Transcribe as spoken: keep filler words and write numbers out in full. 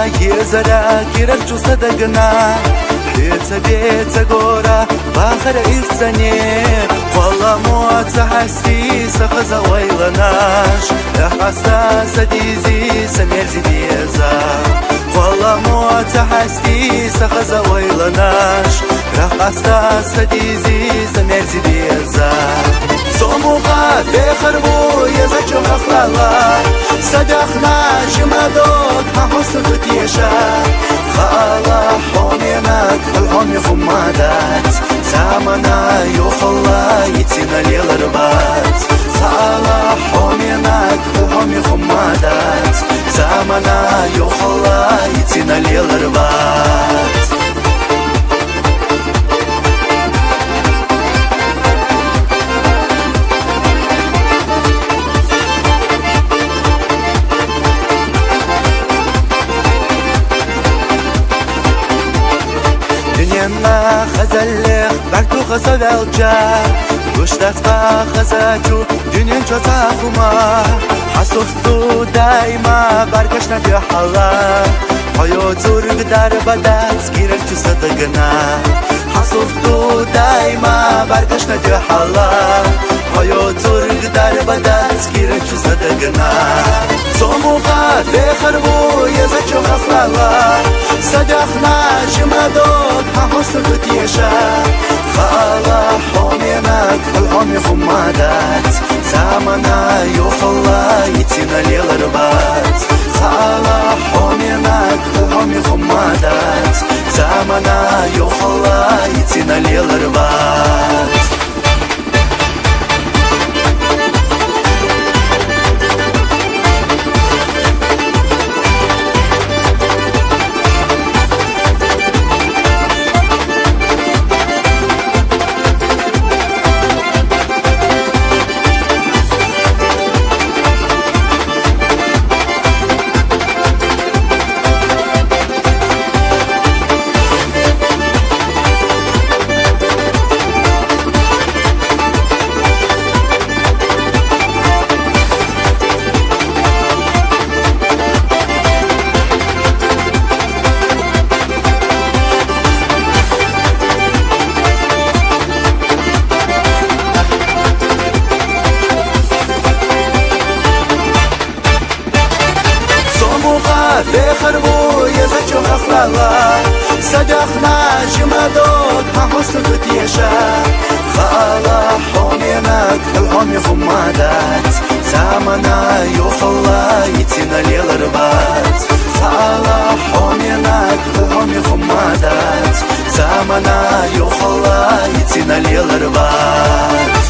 Езара кирарчу садагна, хьеца беца гора, вахара ирцане, хвала моца хасти сахаза ойланаш, рахаста садизи самерзи беза. Хвала моца хасти сахаза ойланаш, рахаста садизи самерзи беза. Сомуха вехар бу езачу хахлала, садахна шимадо хамосту тутеша. Хала хомена, хомихумадат, замана юхла ицина леларбат. Хала хомена, хомихумадат, замана юхла ицина леларбат. Дунена хазаллех барту хазавелча, гуштаца хазачу дунен чоца хума. Хасуфту дайма баргашна дю хала, хойо зург дарбадац кирарчу садагна. Хасуфту дайма баргашна дю хала, хойо зург дарбадац кирарчу садагна. Сомуха вехар бу езачу хахлала, садахна шимадо хамосту тутеша. Хала хомена, хомихумадат, замана юхла ицина леларбат. Хала хомена, хомихумадат, замана юхла ицина леларбат. Сомуха вехар бу езачу хахлала, садахна шимадо хамосту тутеша. Хала хомена, хомихумадат, замана юхла ицина леларбат. Хала хомена, хомихумадат, замана юхла ицина леларбат.